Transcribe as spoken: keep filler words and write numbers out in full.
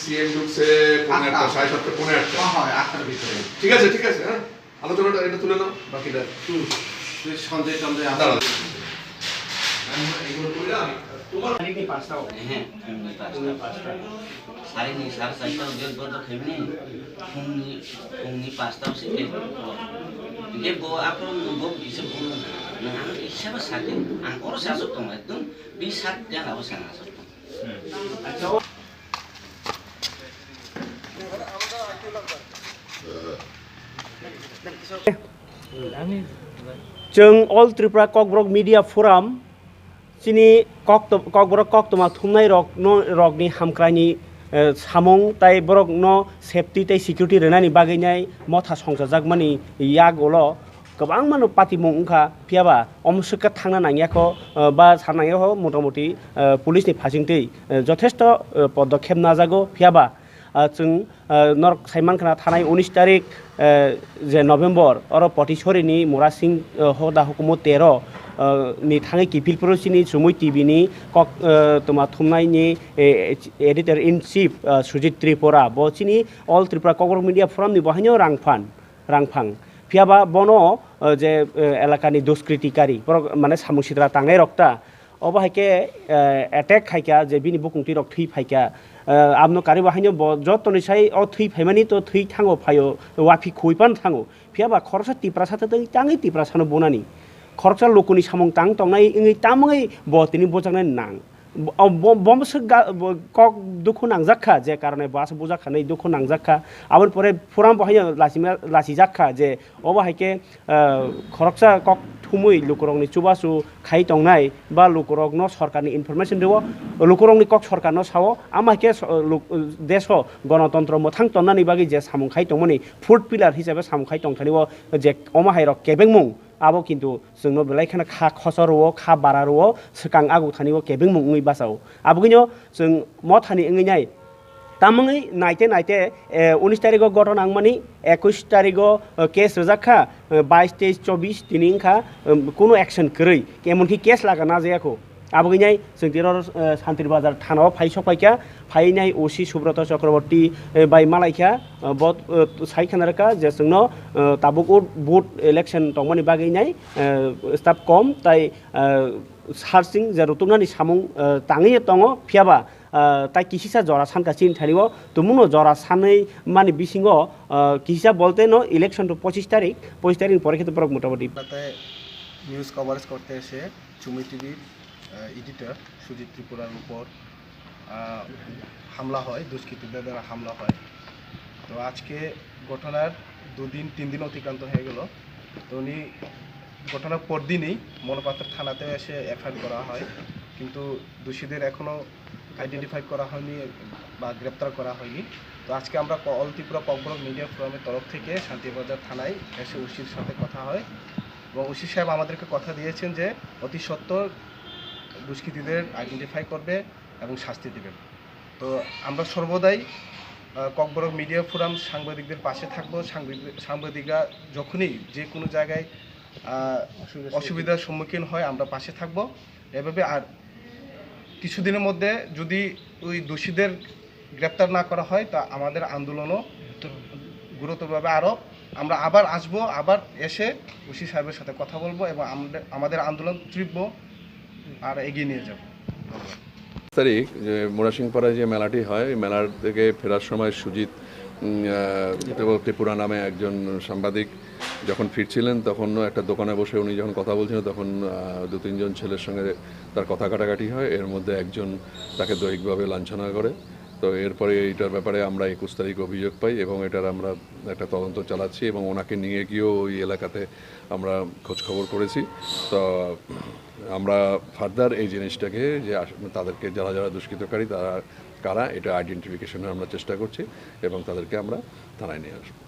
সিএম ঢুকছে পৌনে আটটা, সাড়ে সাতটা, পৌনে আটটা। হ্যাঁ, হ্যাঁ, আটটার ভিতরে। ঠিক আছে, ঠিক আছে, হ্যাঁ। আলোচনাটা এটা তুলে নাও, বাকিটা। হুম। তুই সঞ্জয় টঞ্জয় আসো। দাঁড়াও। আমি এগুলো কইলাম, তোমার সাড়ে পাঁচটা। হ্যাঁ, সাড়ে পাঁচটা। সাড়ে নয়, সাড়ে চারটা অবধি বন্ধ খাইবি নি। ফুংনি, ফুংনি পাঁচটা অবধি খাইবি। Hingke bo aphuru nwng bo kisa bumung nang, nwng ano kisa bo sakhe, ang oro chasuk tongo, ekdom bini sak jana bo sana asuk tongo. Chwng All Tripura Kokborok Media Forum chini kokto-, Kokborok koktwma thumnai rokno, rokni hamkraini, eh, samung tai borokno safety tai security rwnani bagwi nai motha songchajakmani yagulo kwbangmano patimung wngkha, phiyaba omo swkha thangna nangyakho, eh, ba sa nangyakho motamoti, eh, police ni phasingtwi, eh, jothesto, eh, podokhep najago, phiyaba, ah, chwng, ah, norok saimankha thanai unis tarik, eh, je November, oro Potisori ni Murasing, eh, hoda hukumu tero, eh, ni thangwi Kipilpuro chini Chumui T V ni kok, eh, toma thumnai ni, eh, editor in chief, eh, Sujit Tripura, bo chini All Tripura Kokborok Media Forum ni bo haino rang phan, rang phang. Phiyaba bono, eh, je, eh, elakani duskritikari, borok mane samung sitra tangnai rok ta, obo hai khe, eh, attack khai kha je bini bukung twi rok thwi phai kha. Eh, aboni kari bo haino bo joto ni sai o thwi phaimani to thwi thango phaio, waphi khui pan thango. Phiyaba khoroksa Tiprasa tei tangwi Tiprasa no bunani. Khoroksa lukuni samung tang tongnai wngwi tamungwi bo tini bujaknai nang. Bo, bo, bo swk ga, bo kok dukhu nangjak kha, je karone bo aswk bujak kha nai dukhu nangjak kha. Aboni pore phuram bo haino lachima, lachijak kha je obo hai khe, ah, khoroksa kok thumui lukurokni chubachu khai tongnai ba lukurokno sorkarni information rwo, lukurokni kok sorkarno sao, ama hai khe so-, luk-, deso gonotontro mwthang tonnani bagwi je samung khai tongmani fourth pillar hisabe samung khai tongthani o je omo hai rok kebengmung abo kintu chwngno belai kheno kha khosor rwo, kha bara rwo, swkang agu thani o kebengmung wngwi bachao. Abogwino chwng mothani wngwi nai. Tamungwi naite naite, eh, unis tarigo gotona wngmani, ekwis tarigo, eh, case rwjak kha, eh, bais, teis, chobis tini wngkha, eh, kunu action kwrwi, emonki case laga najaya kho. Abogwi nai chwng tiro, eh, Santir Bazar thanao phai sok phaikha, phainai O C Subroto Chakraborty, eh, bai malaikha, eh, bo, eh, sai khna rwkha je chwngno, eh, tabuk o vote election tongmani bagwi nai, eh, staff kom tai, eh, searching je rutuknani samung, eh, tangwi tongo, phiyaba, ah, tai kisisa jora sanka chini thani o, tumungno jora sanwi mani bisingo, ah, kisisa bolte no election to pochis tarik, pochis tarik ni pore khe to borok motamoti. তাতে news coverage করতে এসে চুমি টিভির, আহ, এডিটর সুজিত ত্রিপুরার উপর, আহ, হামলা হয়, দুষ্কৃতীদের দ্বারা হামলা হয়। তো আজকে ঘটনার দুদিন, তিন দিন অতিক্রান্ত হয়ে গেল। তো উনি ঘটনার পরদিনই মনোপাত্র থানাতে এসে এফআইআর করা হয়, কিন্তু দোষীদের এখনও আইডেন্টিফাই করা হয়নি বা গ্রেপ্তার করা হয়নি। তো আজকে আমরা ক-, অল ত্রিপুরা ককবরক মিডিয়া ফোরামের তরফ থেকে শান্তিবাজার থানায় এসে ওসির সাথে কথা হয় এবং ওসি সাহেব আমাদেরকে কথা দিয়েছেন যে অতি সত্বর দুষ্কৃতীদের আইডেন্টিফাই করবে এবং শাস্তি দেবেন। তো আমরা সর্বদাই, আহ, ককবরক মিডিয়া ফোরাম সাংবাদিকদের পাশে থাকবো। সাংবাদিক-, সাংবাদিকরা যখনই যে কোনো জায়গায়, আহ, অসুবিধার সম্মুখীন হয়, আমরা পাশে থাকবো। এভাবে আর কিছুদিনের মধ্যে যদি ওই দোষীদের গ্রেপ্তার না করা হয়, তা আমাদের আন্দোলনও গুরুতরভাবে আরও আমরা আবার আসবো, আবার এসে ওসি সাহেবের সাথে কথা বলবো এবং আমরা, আমাদের আন্দোলন তীব্র আর এগিয়ে নিয়ে যাবো। ধন্যবাদ। তারিখ যে মুরাসিংপাড়ায় যে মেলাটি হয়, মেলার থেকে ফেরার সময় সুজিত, উম, আহ, ত্রিপুরা নামে একজন সাংবাদিক যখন ফিরছিলেন, তখনও একটা দোকানে বসে উনি যখন কথা বলছিলেন, তখন, আহ, দু তিনজন ছেলের সঙ্গে তার কথা কাটাকাটি হয়। এর মধ্যে একজন তাকে দৈহিকভাবে লাঞ্ছনা করে। তো এরপরে এইটার ব্যাপারে আমরা একুশ তারিখ অভিযোগ পাই এবং এটার আমরা একটা তদন্ত চালাচ্ছি এবং ওনাকে নিয়ে গিয়েও ওই এলাকাতে আমরা খোঁজখবর করেছি। তো আমরা ফার্দার এই জিনিসটাকে যে আস-, তাদেরকে যারা যারা দুষ্কৃতকারী তারা কারা, এটা আইডেন্টিফিকেশনের আমরা চেষ্টা করছি এবং তাদেরকে আমরা থানায় নিয়ে আসবো।